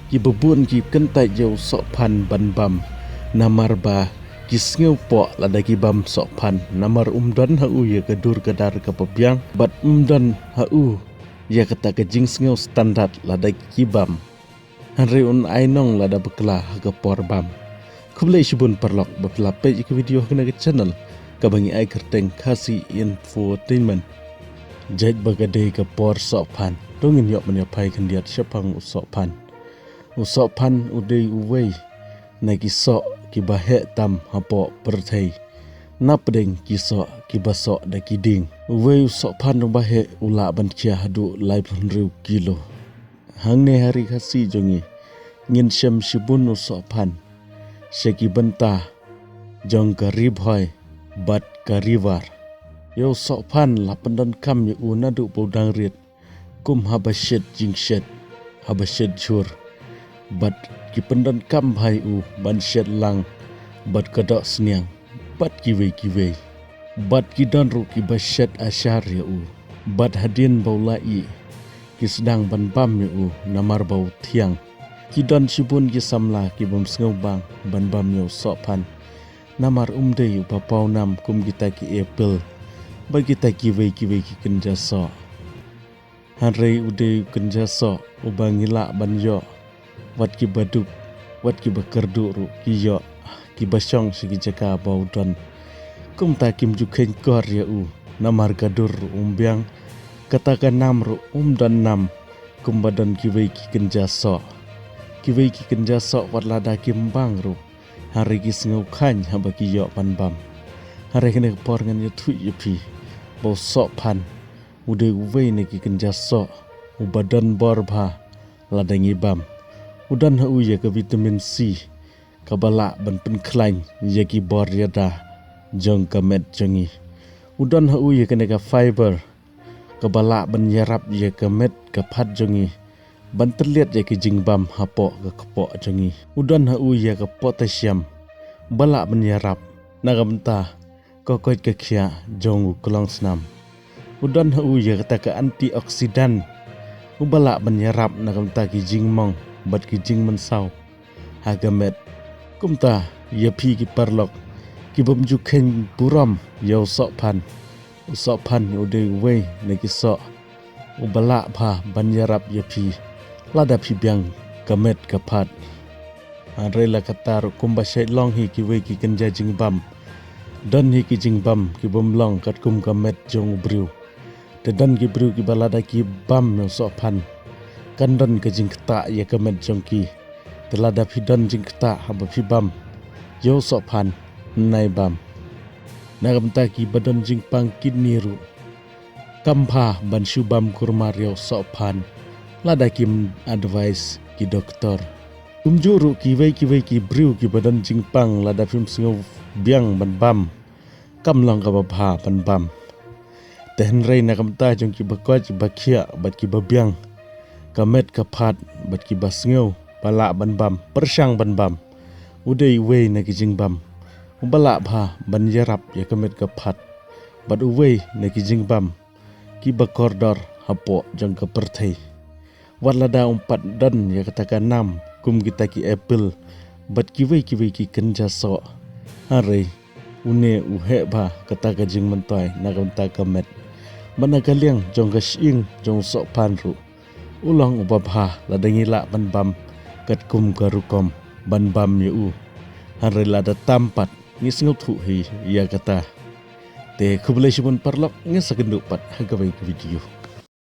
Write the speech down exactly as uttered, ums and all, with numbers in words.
Kiba bun ki kyntait ïa u Sohphan ban bam, namar ba ki sngewpoh lada ki bam Sohphan, namar um don ha u ïa ka dur ka dar kaba biang, bad um don ha u ïa kata ka jingsngew standard lada ki bam. Hynrei un ai nong lada bakla ha ka por bam. Khublei shibun paralok ba phi la peit ïa ka video ha kane ka channel kaba ngi ai kyrteng Khasi Infotainment. Jait ba ka dei ka por Sohphan, to ngin ïoh ban ïa phai khyndiat shaphang u Sohphan. U Sohphan u dei uwei na ki soh kiba heh tam hapoh pyrthei. Napdeng ki soh kiba soh da ki dieng, uwei u Sohphan uba heh u lah ban khia haduh laiphew hynriew kilo. Hangne ha ri Khasi jong ngi, ngin shem shibun u Sohphan sha ki bynta jong ka Ri Bhoi bad ka Ri War. Ïa u Sohphan la pyndonkam ïa u naduh ba u dang rit, kum haba shet jingshet, haba shet jhur, bad ki pyndonkam bha ïa u ban shet lang bad ka doh sniang, bad kiwei kiwei. Bad ki don ruh kiba shet ashar ïa u, bad hadien ba u la ih, ki sdang ban bam ïa u namar ba u thiang. Ki don shibun ki samla ki bym sngewbang ban bam ïa u Sohphan, namar um dei uba paw nam kum kita ki apple bad kita kiwei kiwei ki kynja soh. Hynrei u dei u kynja soh uba ngi lah ban ïoh, wat kiba duk, wat kiba kyrduh ruh ki ïoh, kiba shong sha ki jaka ba u don. Kumta kim ju kheiñ kor ïa u, namar ka dur ruh um biang, kata ka nam ruh um don nam kumba don kiwei ki kynja soh. Kiwei ki kynja soh wat lada kim bang ruh, hynrei ki sngew kheiñ haba ki ïoh ban bam. Hynrei kane ka por ngan ïathuh ïa phi ba u Sohphan u dei uwei na ki kynja soh uba don bor bha lada ngi bam. U don ha u ïa ka vitamin C kaba lah ban pynkhlaiñ ïa ki bor ïada jong ka met jong ngi. U don ha u ïa kane ka fiber kaba lah ban ïarap ïa ka met ka phad jong ngi ban tylliat ïa ki jingbam hapoh ka kpoh jong ngi. U don ha u ïa ka potassium ba lah ban ïarap na ka bynta ka koit ka khiah jong u klongsnam. U don ha u ïa kata ka antioxidant uba lah ban ïarap na ka bynta ki jingmong bad ki jingmynsaw ha ka met. Kumta ïa phi ki paralok ki bym ju kheiñ burom ïa u Sohphan, u Sohphan u dei uwei na ki soh uba lah bha ban ïarap ïa phi lada phi biang ka met ka phad. Hynrei la katta ruh kumba shait long hi kiwei ki kynja jingbam, don hi ki jingbam ki bym long katkum ka met jong u briew. Te don ki briew kiba lada ki bam ïa u Sohphan, kan don ka jingktah ïa ka met jong ki. Te lada phi don jingktah haba phi bam ïa u Sohphan, nai bam. Na ka bynta kiba don jingpang kidney ruh, kam bha ban shu bam kurmar ïa u Sohphan lada kim advice ki doktor. Kumjuh ruh kiwei kiwei ki briew kiba don jingpang, lada phim sngew biang ban bam, kam long kaba bha ban bam. Te hynrei na ka bynta jong kiba koit ba khiah bad kiba biang ka met ka phad bad kiba sngew ba lah ban bam, pyrshang ban bam, u dei uwei na ki jingbam uba lah bha ban ïarap ïa ka met ka phad bad uwei na ki jingbam kiba kordor hapoh jong ka pyrthei. Wat lada um pat don ïa kata ka nam kum kita ki apple bad kiwei kiwei ki kynja soh, hynrei une u heh bha kata ka jingmyntoi na ka bynta ka met. Bad na ka liang jong ka shyieng jong u Sohphan ruh, u long uba bha lada ngi lah ban bam katkum ka rukom ban bam ïa u. Hynrei lada tam pat, ngi sngewthuh hi ïa kata. Te khublei shibun paralok, ngin sa kynduh pat ha kawei ka video.